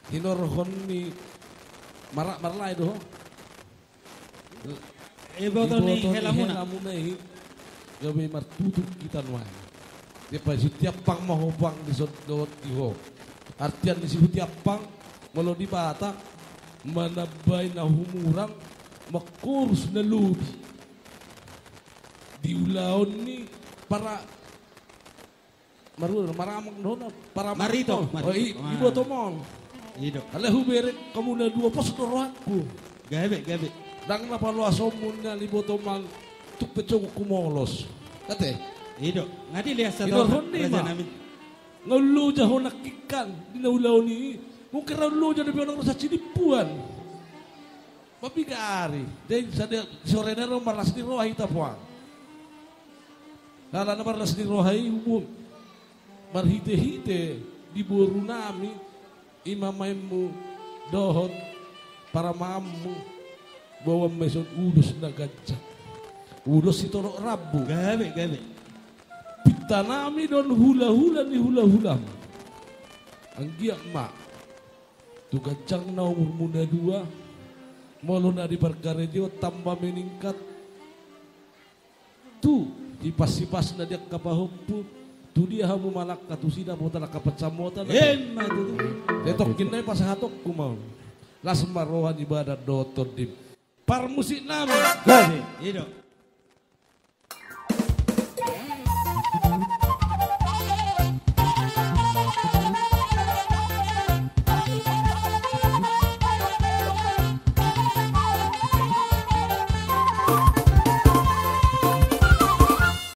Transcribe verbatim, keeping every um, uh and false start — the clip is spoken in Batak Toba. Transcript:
Hinorhon ni mara-, marlae do ho. Iboto ni helamuna. Iboto ni helamuna i, gabe martutup hita nuaeng. Dia pa si Hutiampang ma ho, Pang, dison dohot di ho. Artian ni si Hutiampang, molo di Batak, manambai na humurang, mangkorus na lobi. Di ulaon ni para Marula, maramang do hona, paramang. Marito, do. Marito. Oh, i, ah. Ibotom on. I do. Alai hubereng hamu na dua, pos do rohangku. Gabe, gabe. Ndang na paloasonmu nian ibotom on, tung pe songon humolos. Ate? I do. Nga dileas sato. Hinorhon ni ma. Raja nami. Nga olo loja ho nangkin kan, di na ulaon i. Mungkin ra olo loja dope ho nang ro sasinimpuan. Mapiga ari, jadi sada sore nai ro marlas ni roha hita, Puang. Alana marlas ni roha i umum. Marhite-hite di boru nami, ima maenmu dohot paramaanmu, boan ma dison ulos na ganjang. Ulos sitorop rambu. Gabe, gabe. Pinta nami do on hula-hula ni hula-hulam. Anggiat ma tu ganjang na umurmu na dua, molo na di parkarejoan tamba meningkat, tu hipas-hipasna di angka pahompu, tu dia hamu mangalangka tusi dapotan angka pansamotan. Emma tutu. Di tongkin nai pasahatonku ma on. Las ma roha ni badan dohot tondim. Parmusik nami. Gabe. I do.